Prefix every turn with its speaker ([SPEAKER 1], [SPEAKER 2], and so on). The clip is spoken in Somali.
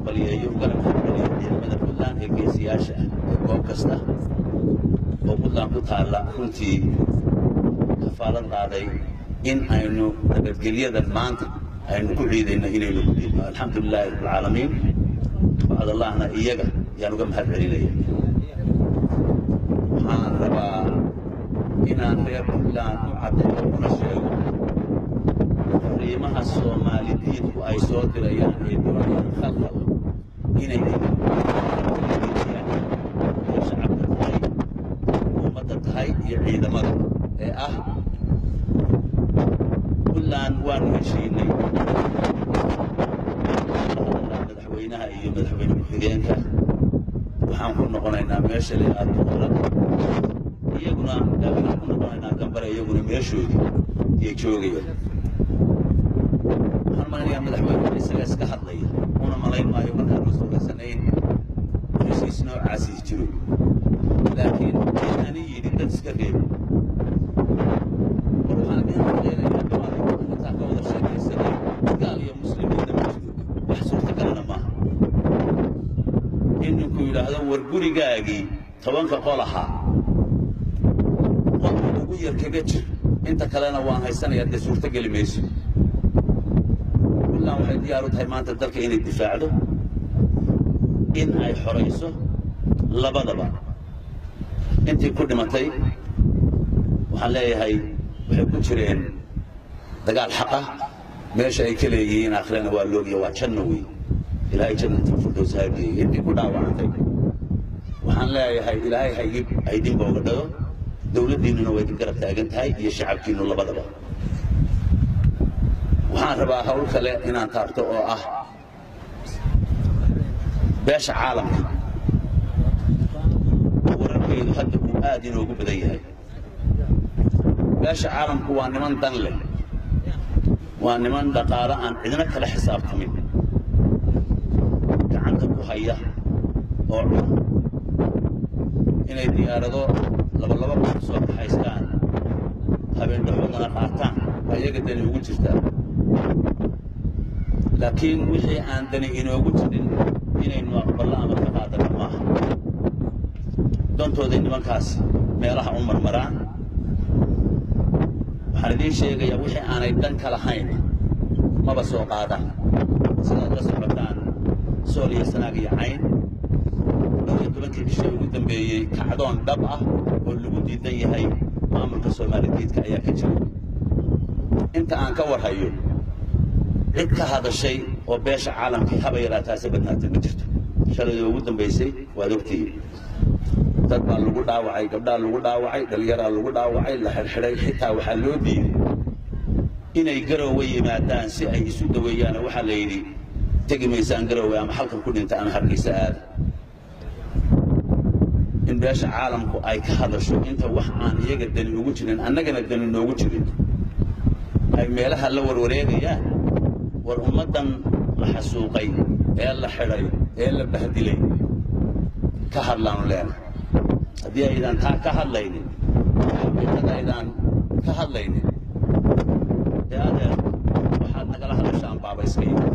[SPEAKER 1] Hambaliyeeyo, ugana mahadceliyo ciidamada Puntland ee geesiyaasha ah ee goob kasta oo Puntland ku taalla runtii kafaalad qaaday in aynu nabadgelyadan maanta aynu ku ciidayno inaynu ku ciidno. Alxamdu lilaahi rabbilcaalamiin. Bacdallahna iyaga yaan uga mahad celinaya. Waxaan rabaa inaan reer Puntland u caddeeyo una sheego fariimaha Soomaali diidku ay soo dirayaan ee doonayaan khalkhal inay idiniyaan oo shacabka tahay, ummadda tahay iyo ciidamada ee ah Puntland waanu heshiinay madaxweynaha iyo madaxweyne ku-xigeenka. Waxaan ku noqonaynaa meesha la yidhaha Tuqarad, iyaguna waxaan ku noqonaynaa Gambare, iyaguna meeshoodii iyay joogayaan. Waxaan malaynayaa madaxweynuhu isaga iska hadlaya, una malayn maayo markaan la soo heshiis noocaasi jiro, laakiin ani yidhi dad iska reeb. War waxaan idin cadaynayaa dhawaan intaan ka wada sheekaysanay, gaal iyo muslim midna ma jiro, wax suurtagalana maaha in ninku yidhaahdo war gurigaagii 10-ka qol ahaa qolka ugu yar kaga jir, inta kalena waan haysanayaa. Dee suurtogeli mayso. Puntland waxay diyaar u tahay maanta dalka inay difaacdo, in ay xorayso labadaba. Intii ku dhimatay waxaan leeyahay waxay ku jireen dagaal xaqa, meesha ay ka leeyihiin aakhirana waa loogiya, waa janno wey. Ilaahay jannatul firdows ha geeyey. Intii ku dhaawacantay waxaan leeyahay Ilaahay haydin booga dhado, dowladdiinnuna way idin garab taagan tahay iyo shacabkiinnu labadaba. Waxaan rabaa hawl kale inaan taabto oo ah beesha caalamka wararkeedu hadda uu aad inoogu badan yahay. Beesha caalamku waa niman dan leh, waa niman dhaqaalo aan cidna kala xisaabtamin gacanta ku haya oo cuna. Inay diyaarado laba laba qof soo kaxaystaan, habeen dhaxoodana qaataan, waa iyaga dani ugu jirtaa. Laakiin wixii aan dani inoogu jirin inaynu aqballo ama ka qaadano maaha. Dantooday nimankaas meelaha u marmaraan. Waxaan idiin sheegayaa wixii aanay dan ka lahayn maba soo qaadaan. Sidaad la socotaan, Sool iyo Sanaag iyo Cayn dhowr iyo tobankii bishii ugu dambeeyey kacdoon dhab ah oo lagu diidan yahay maamulka Soomaalidiidka ayaa ka jira. Inta aan ka warhayo cid ka hadashay oo beesha caalamkii haba yaraataase badnaatay ma jirto. Shaladii ugu dambaysay waad ogtihiin, dad baa lagu dhaawacay, gabdhaa lagu dhaawacay, dhalinyaraa lagu dhaawacay, la xidhxidhay. Xitaa waxaa loo diiday inay Garoowe yimaadaan si ay isu daweeyaan. Waxaa la yidhi tegi maysaan Garoowe, ama halkan ku dhinta ama Hargeysa aada. In beesha caalamku ay ka hadasho inta wax aan iyaga dani ugu jirin annagana dani noogu jirin ay meelaha la warwareegayaan, war ummaddan la xasuuqay ee la xidhay ee la bahdilay ka hadlaanu leenahay. Haddii aydan taa ka hadlaynin, xaqiiqada aydaan ka hadlaynin, dee adeer waxaad nagala hadashaan baaba iska yimid.